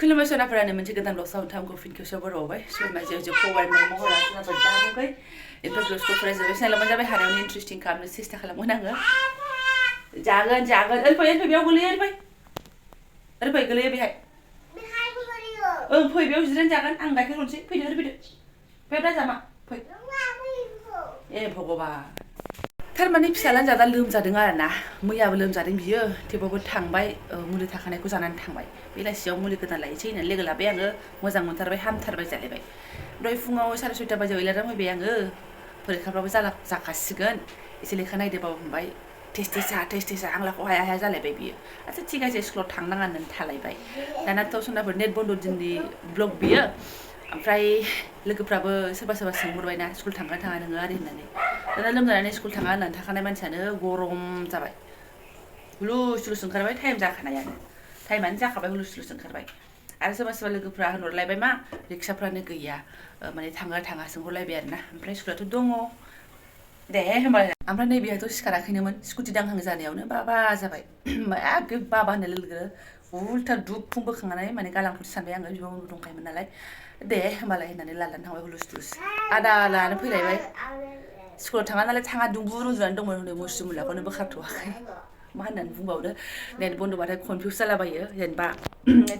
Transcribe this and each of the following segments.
खुलुमबाय सनाफोरानो मोनसे गोदान ब्लगआव नोंथांखौ फिन खेबसेयाव बरावबाय सोरबा जे फवार महरा सोनाफोर दाबुंखै एफोर ब्लगखौ फरायजोबबाय सिनायलामोन जाबाय हानायावनो इन्ट्रेस्टिं खालामनो सेस्था खालामगोन आङो जागोन ओरै फै बेयाव गोलैयो ओरै फै गोलैयो बेहाय ओं फै बेयाव जिरायना जागोन आं गाइखेर हरनोसै फैदो फै दा जामा फै ए भगबान थारमाने फिसालान जादा लोमजादों आरो ना मैयाबो लोमजादों बियो थेवबाबो थांबाय मुलि थाखानायखौ जानानै थांबाय बेलासियाव मुलि गोदान लायनोसै होननानै लोगो लाबाय आङो मोजां मोनथारबाय हामथारबाय जालायबाय दहाय फुङाव 6:30 बाजियाव एलार्म होबाय आङो फरिखाफ्राबो जाखासिगोन एसे लेखा नायदोबाबो हमबाय टेस्ट आंलाखौ हाया जालायबाय बियो आच्छा थिग आसे स्कुलाव थांनाङा होननानै थालायबाय दानाथ' सनाफोर नेट बन्द' दिननि ब्लग बियो ओमफ्राय लोगोफ्राबो सोरबा सोंहरबायना स्कुल थांगोन थाङा नोङो आरि होननानै दाना लोमजानानै स्कुल थाङा होननानै थाखानाय मानसियानो गरम जाबाय हुलुस ओंखारबाय टाइम जाखानायानो टाइमानो जाखाबाय हुलुस ओंखारबाय आरो सोरबा लोगोफ्रा होनहरलायबाय मा रिक्साफ्रानो गैया माने थाङा सोंहरलायबाय आरोना ओमफ्राय स्कुलाथ' दङ दे होमबालाय ओमफ्राय नैबेहायथ' सिखाराखैनोमोन स्कुटि दांहां जानायावनो बाबा जाबाय एखे बाबा होननाय लोगो उल्था दुब बोखांनानै माने गालांखौसो सानबाय आङो बिबाव दंखायोमोन नालाय दे होमबालाय होननानै लानानै थांबाय हुलुस आदा लानानै फैलायबाय स्कुलाव थाङा नालाय थाङा दुंबुर उन्दुनानै दंमोन हनै मुस्रि मुलाखौनो बोखारथ'वाखै मा होननानै बुंबावनो नेट बन्द'बाथाय कनफिउस जालाबायो जेनेबा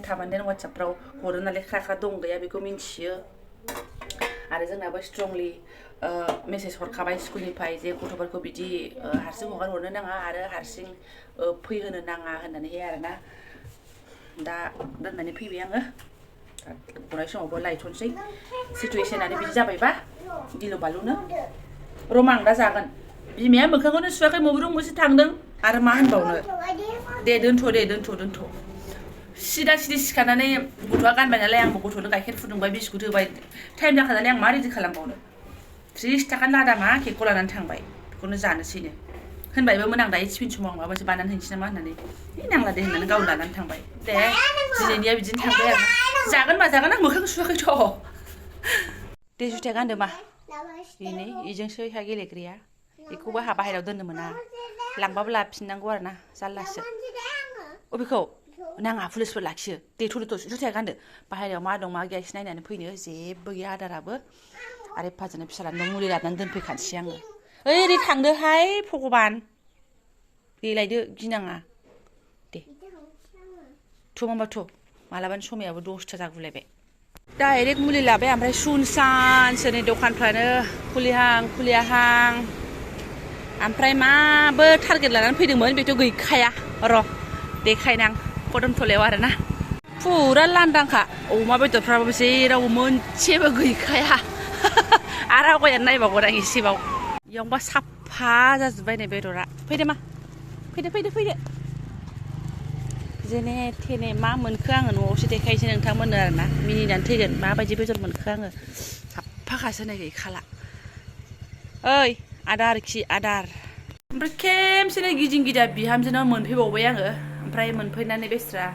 थाबानो देन वाट्सएपफ्राव हरो नालाय ख्रा दं गैया बेखौ मिन्थियो आरो जोंनाबो स्ट्रंलि मेसेज हरखाबाय स्कुलनिफ्राय जे गथ'फोरखौ बिदि हारसिं हरनो नाङा आरो हारसिं फैहोनो नाङा होननानैहाय आरोना दा दोननानै फैबाय आङो गनाय समावबो लायथ'नोसै सिटुवेसनानो बिदि जाबायबा गिलु बालुनो रमां दा जागोन बिमाया मोखांखौनो सुवाखै मबेयावसो थांदों आरो मा होनबावनो दे दोनथ' सिदा सिखारनानै गथ'आ गानबाय नालाय आंबो गथ'नो गाइखेर फुदुंबाय बिस्कुट होबाय टाइम जाखानानै आं मा रेडि खालामबावनो 30 थाखानि लादामा केकखौ लानानै थांबाय बेखौनो जानोसैनो होनबायबोमोन आं दायो टिफिन समाव आं माबा मोनसे बानायनानै हैनोसै नामा होननानै नांला दे होननानै गाव लानानै थांबाय दे दिनैनिया बिदिनो थांबाय आरो जागोन आं मोखां सुवाखैथ' दे जुथाया गानदो मा बेनो बेजोंसो हा गेलेग्राया बेखौबो बाहेरायाव दोननो मोना लांबाबो लाफिननांगौ आरोना जारलासो अबेखौ नाङा पुलिसफोर लाखियो देथ' जुथाया गानदो बाहेरायाव मा दं मा गैया एसे नायनानै फैनो जेबो गैया आदाराबो आरो एफाजोंनो फिसालानो मुलि लानानै दोनफैखानोसै आङो ओरै थांदोहाय भगबान देलायदो गिनाङा दे होमबाथ' मालाबानि समायाबो 10ता जागुलायबाय डाइरेक्ट मुलि लाबाय ओमफ्राय सुनसानसो नै दखानफ्रानो खुलिहां ओमफ्राय माबो टारगेट लानानै फैदोंमोन बेथ' गैखाया र' देखायनां कदमथलायाव आरोना फुरा लांदांखा अमा बेदरफ्राबो जेरावबो मोनसेबो गैखाया आरो आवगायनानै नायबावगोन आं एसेबाव इयावबा साफा जाजोब्बाय नै बेदरा फैदो मा फैदो जेने थेने मा मोनखो आङो न'आवसो देखायसै नोंथांमोननो आरोना मिनिनानै थैगोन माबायदि बेदर मोनखो आङो साफाखासो नै गैखाला ओइ आदार ओमफ्राय खेमसेनो गिदिं गिदा बिहामजोनाव मोनफैबावबाय आङो ओमफ्राय मोनफैनानै बेस्रा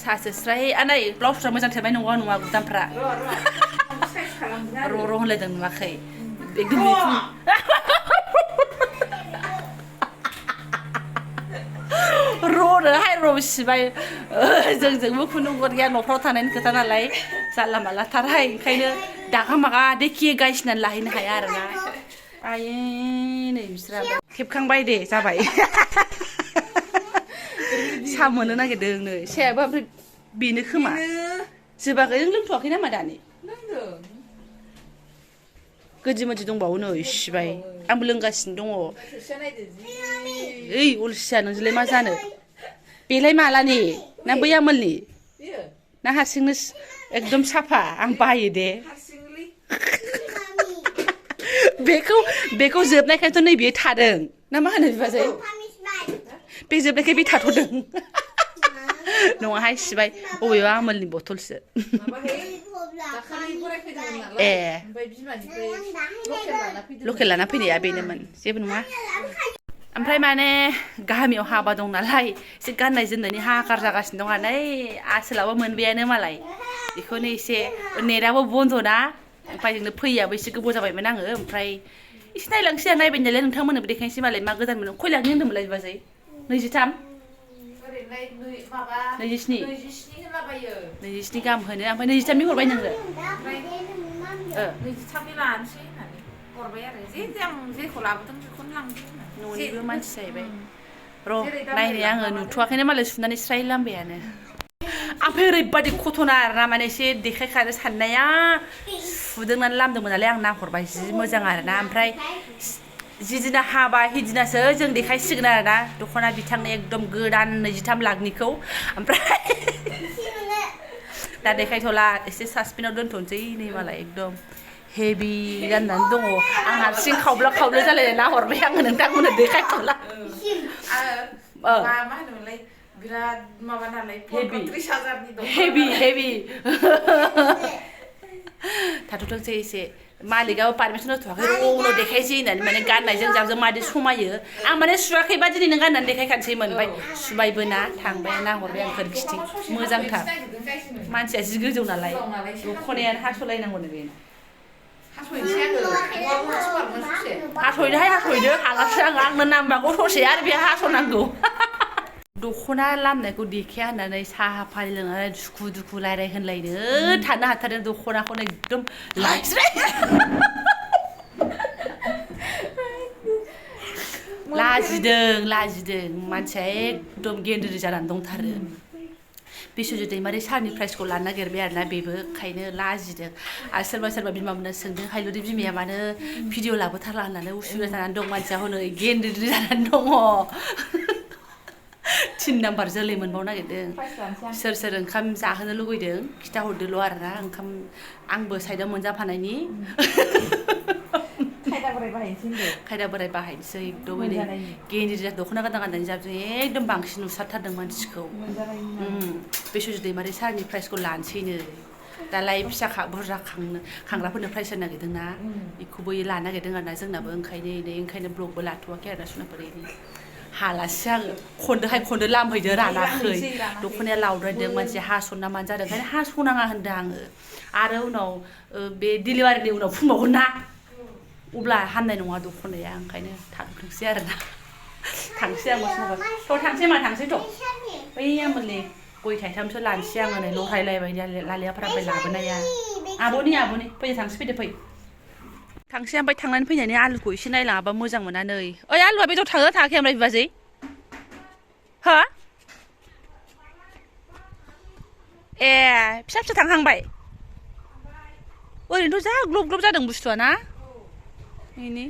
सासो स्राय नै ब्लाउसफ्रा मोजां थाबाय नङा गुदामफ्रा र' होनलायदों नुवाखै एकदम र' सिबाय जोंजोंबो खुनु गैया न'फ्राव थानायनि खोथा नालाय जानला मालाथारहाय ओंखायनो दागा मागा देखियो गायसिनानै लाहैनो हाया आरोना आयै नै बिस्रा खेबखांबाय दे जाबाय सा मोननो नागिरदों नै सायाबो ओमफ्राय बेनो खोमा जोबाखै नों लोंथ'वाखै नामा दानि गोदि दंबावो नै सिबाय आंबो लोंगासिनो दङ ओइ अलसिया नोंजोंलाय मा जानो बेलाय मालानि ना बै आमोलनि ना हारसिंनो एकदम साफा आं बायो दे बेखौ जोबनायखायथ' नै बियो थादों ना मा होनो बिबाजै बे जोबनायखाय बे थाथ'दों नङाहाय सिबाय बबेबा आमोलनि बथलसो ए लकेल लाना फैनाया बेनोमोन जेबो नङा ओमफ्राय माने गामियाव हाबा दं नालाय एसे गाननाय जोमनायनि हाहाकार जागासिनो दं आरो नै आसोलाबो मोनबायानो मालाय बेखौनो एसे नेटआबो बन्द'ना ओमफ्राय जोंनो फैयाबो एसे गोबाव जाबायमोन आङो ओमफ्राय एसे नायलांसै आं नायबाय नालाय नोंथांमोननोबो देखायनोसै मालाय मा गोदान मोनो खय लाखनि होन्दोंमोनलाय बिबाजै 23 27 27 गाहाम होनो ओमफ्राय 23 हरबाय नोङो 23 लानोसै होननानै हरबाय आरो आं जेखौ लाबोदों बेखौनो लांदों न'निबो मानसि जाहैबाय र' नायनाय आङो नुथ'वाखैनो मालाय सुनानै स्राय लामबायानो ओमफ्राय ओरैबादि खथना आरोना माने एसे देखायखानो साननाया सुदोंनानै लामदोंमोन नालाय आं नाहरबाय जि मोजां आरोना ओमफ्राय जिदिना हाबा हिदिनासो जों देखायसिगोन आरोना दख'ना बिथांनो एकदम गोदान 23 लाखनिखौ ओमफ्राय दा देखायथ'ला एसे सासपेन्सआव दोनथ'नोसै नै मालाय एकदम हेभि गाननानै दङ आं हारसिं खावब्ला खावब्ला जालायनाय नाहरबाय आङो नोंथांमोननो देखायथ'ला मा होनोमोनलाय बिराद माबा नालाय 30,000नि दं हेभि थाथ'थोंसै एसे मालिकआबो पारमिसन होथ'वाखै उनाव देखायसै होननानै माने गाननायजों जाबजों मादि समायो आं माने सुवाखैबा दिनै नों गाननानै देखायखानोसैमोन ओमफ्राय सुबायबो ना थांबाय नाहरबाय आं खोरखिथिं मोजांथार मानसिया जि गोजौ नालाय दख'नायानो हास'लायनांगौनो बेनो हास'नोसै हास'दोहाय हास'दो हालासो आंनो नांबागौ ससे आरो बे हास'नांगौ दख'ना लामनायखौ देखाया होननानै साहा फानि लोंनानै दुखु रायलाय होनलायनो थानो हाथारदों दख'नाखौनो एकदम लाजिदों मानसिया एकदम गेन्द्रि जानानै दंथारो बिश्वजित दैमारि सारनि प्राइजखौ लानो नागिरबाय आरोना बेबो ओंखायनो लाजिदों आरो सोरबा बिमा मोननो सोंदों हायलुरि बिमाया मानो भिडिअ लाबोथारला होननानै उसुबिदा जानानै दं मानसिया हनै गेन्द्रि जानानै दङ 3 नाम्बार जोलै मोनबावनो नागिरदों सोर ओंखाम जाहोनो लुगैदों खिथाहरदोल' आरोना ओंखाम आंबो साइडआव मोनजाफानायनि खायदा बोराय बाहायनोसै एकदमै गेन्द्रि दख'ना गाननानै जाबजों एकदम बांसिन नुसारथारदों मानसिखौ बिश्वजित दैमारि सारनि प्राइजखौ लानोसैनो दालाय फिसा बुरजा खांग्राफोरनो प्राइज होनो नागिरदोंना बेखौबो लानो नागिरदों आरोना जोंनाबो ओंखायनो ब्लगबो लाथ'वाखै आरोना सुनाफोर हालासो आङो खनदो लामहैदो रानाखै दख'नाया लावद्रायदों मानसि हास'ना मानो जादों ओंखायनो हास'नाङा होनदों आङो आरो उनाव बे डिलिभारिनि उनाव फुंबावगोन ना अब्ला हामनाय नङा दख'नाया ओंखायनो थांथोंसै आरोना थांसै आं थांसै थ' बैया मोनलै गय थाइथामसो लानोसै आङो नै लहायलायबाय लालियाफोराबो लाबोनाया आब'नि फैनो थांसै फैदो फै थांसै ओमफ्राय थांनानै फैनानै आलुखौ एसे नायलाङाबा मोजां मोना नै ओइ आलुआ बेदर थाङो थाङाखै ओमफ्राय बिबाजै हो ए फिसा थांहांबाय ओरैनोथ' जा ग्लब जादों बुस्थुआ ना बेनि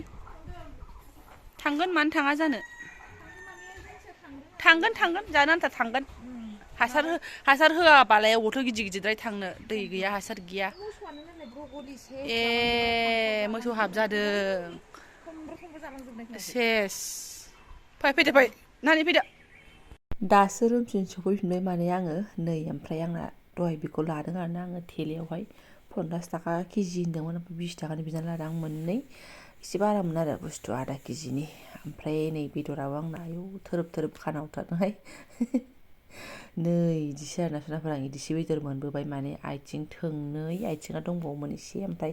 थांगोन मानो थाङा जानो थांगोन जानो आन्था थांगोन हासार होआबालाय अबावथो गिदिरद्राय थांनो दै गैया हासार गैया ए मोसौ हाबजादों सेस फैदो नानि फैदो दासो रुमसिम सफैफिनबाय माने आङो नै ओमफ्राय आंना दहाय बेखौ लादों आरोना आङो थेलायावहाय 50 थाखा केजि होनदोंमोन ओमफ्राय 20 थाखानि बिनानै लादों आं मोननै एसे बारामोन आरो बुस्थुआ आधा केजिनि ओमफ्राय नै बेदराबो आंना आयौ थोरोब खानावथारदोंहाय नै इदिसो आरोना सुनाफोर आं इदिसो बेदर मोनबोबाय माने आथिं थोंनै आथिङा दंबावोमोन एसे ओमफ्राय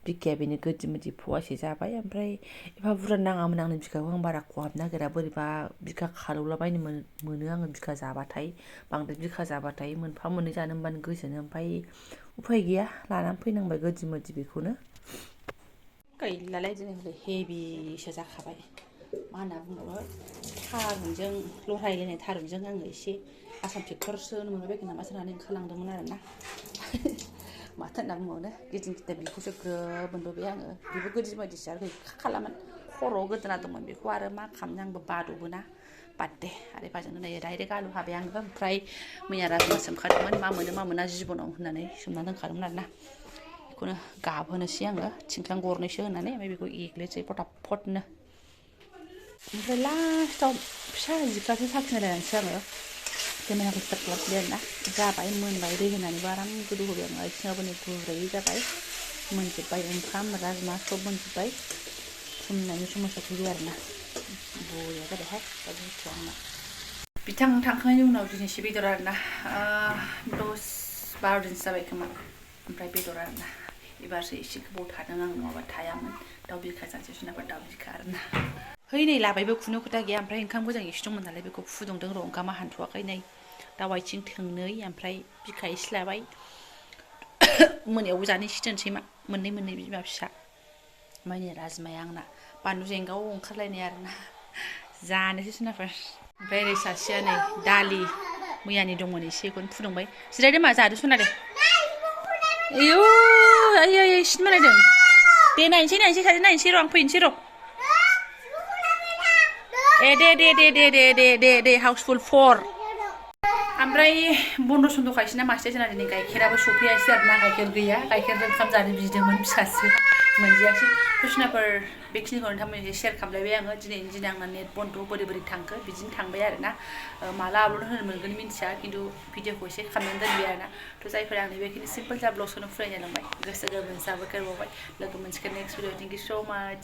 बिखाया बेनो गोदि मोदि फवासे जाबाय ओमफ्राय एफा बुरजा नाङामोन आंनो बिखाखौ आं बारा खहाबनो नागिरा बोरैबा बिखा खालौलाबायनो मोनो आङो बिखा जाबाथाय बांद्राय बिखा जाबाथाय मोनफा मोननै जानो होनबानो गोजोनो ओमफ्राय उफाय गैया लानानै फैनांबाय गोदि मोदि बेखौनो गैलालाय दिनै हले हेभिसो जाखाबाय मा होनना बुङो थारुनजों लहायलायनाय थारुनजों आङो एसे आसाम ट्रेक्टरसो मोनबायबायगोन नामा साननानै ओंखारलांदोंमोन आरोना माथो होनना बुंबावनो गिदिं बेखौसो ग्रोब मोनबोबाय आङो बेबो गोदि मोदिसो आरो गैखा खालामोन खर'आव गोदोना दंमोन बेखौ आरो मा खालामनो आंबो बादबोना बाददे आरो बाजोंनो नै डाइरेक्ट आलु हाबाय आङो ओमफ्राय मैया राजमा सोमखादोंमोन मा मोना जिबनाव होननानै सोमना दोनखादोंमोन आरोना बेखौनो गाबहोनोसै आङो थिंख्लां गरनैसो होनानै ओमफ्राय बेखौ एग्लिसै फटाफटनो ओमफ्राय लास्टाव फिसा जिखासो साखिनायलायनोसै आङो केमेराखौ स्टार्ट खालामफिनबाय आरोना जाबाय मोनबाय दै होनानैबो आराम गोदौ होबाय आङो आथिङाबो नै गुरै जाबाय मोनजोब्बाय ओंखाम राजमा सब मोनजोब्बाय सोमनायनि समाव सफैबाय आरोना बरिया जाबायहाय दा बुस्थुआ आंना बिथां थांखांनायनि उनाव दिनैसो बेदर आरोना 10-12 दिनसो जाबाय खोमा ओमफ्राय बेदर आरोना एबारसो एसे गोबाव थादों आं नङाबा थायामोन दाउ बिखा जानोसै जुनाफोर दाउ बिखा आरोना है नै लाबायबो खुनु खोथा गैया ओमफ्राय ओंखाम गोजां एसे दंमोन नालाय बेखौ फुदुंदों र' ओंखामा हानथ'वाखै नै दाउ आथिं थोंनै ओमफ्राय बिखा एसे लाबाय मोनायावबो जानो एसे दोनसै मा मोननै बिमा फिसा ओमफ्राय नै राजमाया आंना बानलु जेंगाव ओंखारलायनाय आरोना जानोसै सुनाफोर ओमफ्राय ओरै सासेया नै दालि मैयानि दंमोन एसे बेखौनो फुदुंबाय जिरायदो मा जादो सुना दे आयौ आयै सिन मालायदों दे नायनोसै सासे नायनोसै र' आं फैनोसै र' दे हाउसफुल 4 ओमफ्राय बन्द' सन्द'खायसै ना मासथाय जोंना दिनै गाइखेराबो सफैयासै आरोना गाइखेर गैया गाइखेरजों ओंखाम जानो बिदोंमोन फिसासो मोनजायासै कुसुनाफोर बेखिनिखौ नोंथांमोनजों शेयार खालामलायबाय आङो दिनैनि दिना आंना नेट बन्द' बोरै थांखो बिदिनो थांबाय आरोना माला आपल'ड होनो मोनगोन मिन्थिया खिन्थु भिडिअखौ एसे खालामनानै दोनबाय आरोना थ' जायफोरा आंनि बेखिनि सिम्पोल जा ब्लग्सखौनो फरायनो लांबाय गोसो गोरबोनि साबायखर बावबाय लोगो मोनसिगोन नेक्स्ट भिडिअ थेंक इउ स' माच